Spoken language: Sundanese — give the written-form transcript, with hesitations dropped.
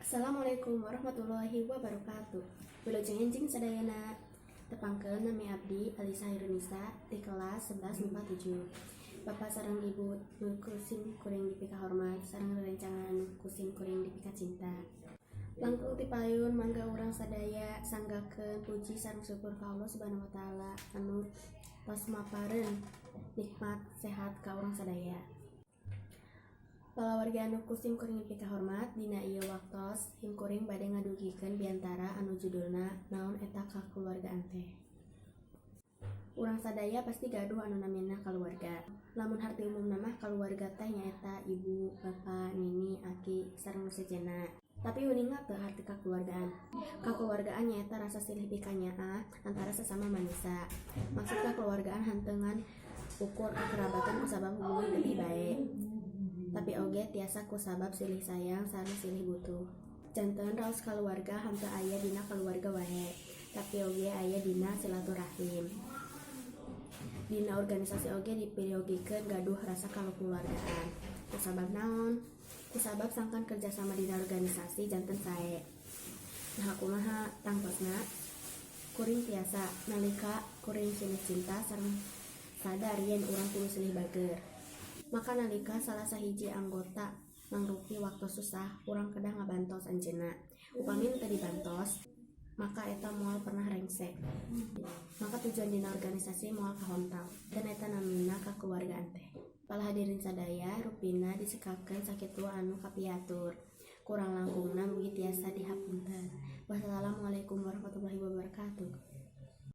Assalamualaikum warahmatullahi wabarakatuh. Wilujeng enjing sadayana. Tepangkeun, nami abdi Alisa Hairunisa di kelas 11 MIPA 7. Bapak sareng Ibu nu ku sim kuring dipikahormat sareng rerencangan anu ku sim kuring dipikacinta. Langkung ti payun, mangga urang sadaya sanggakeun puji sareng syukur ka Allah Subhanahu wa Taala anu tos maparin nikmat sehat ka urang sadaya. Palawargi anu ku sim kuring dipikahormat, dina ieu waktos himkuring bade ngadugikeun biantara anu judulna "Naon Eta Kakeluargaan Teh". Urang sadaya pasti gaduh anu namina kaluarga. Lamun harti umumna mah, kaluarga teh nyaeta ibu, bapa, nini, aki, sareng nu sejenna. Tapi uninga teu harti kakeluargaan? Kakeluargaan nyaeta rasa silih pikanyaah antara sesama manusia. Maksud kakeluargaan henteu ngan ukur kekerabatan kusabab hubungan getih bae. Tapi oge tiasa kusabab silih sayang sareng silih butuh. Janten raos kaluarga henteu aya dina kaluarga wae, tapi oge aya dina silaturahim. Dina organisasi oge diperyogikeun gaduh rasa kakeluargaan. Kusabab naon? Kusabab sangkan kerjasama dina organisasi janten sae. Nah, kumaha tangtosna? Kuring tiasa nalika kuring silih cinta sareng sadar yen urang kudu silih bager. Maka nalika salah sahiji anggota mangrupi waktos susah, urang kedah ngabantos anjeunna. Upami teu dibantos, maka eta moal pernah rengse. Maka tujuan dina organisasi moal kahontal. Dan eta namina kakeluargaan teh. Para hadirin sadaya, rupina disekakeun sakitu anu kapihatur. Kurang langkungna mugi tiasa dihapunten. Wassalamualaikum warahmatullahi wabarakatuh.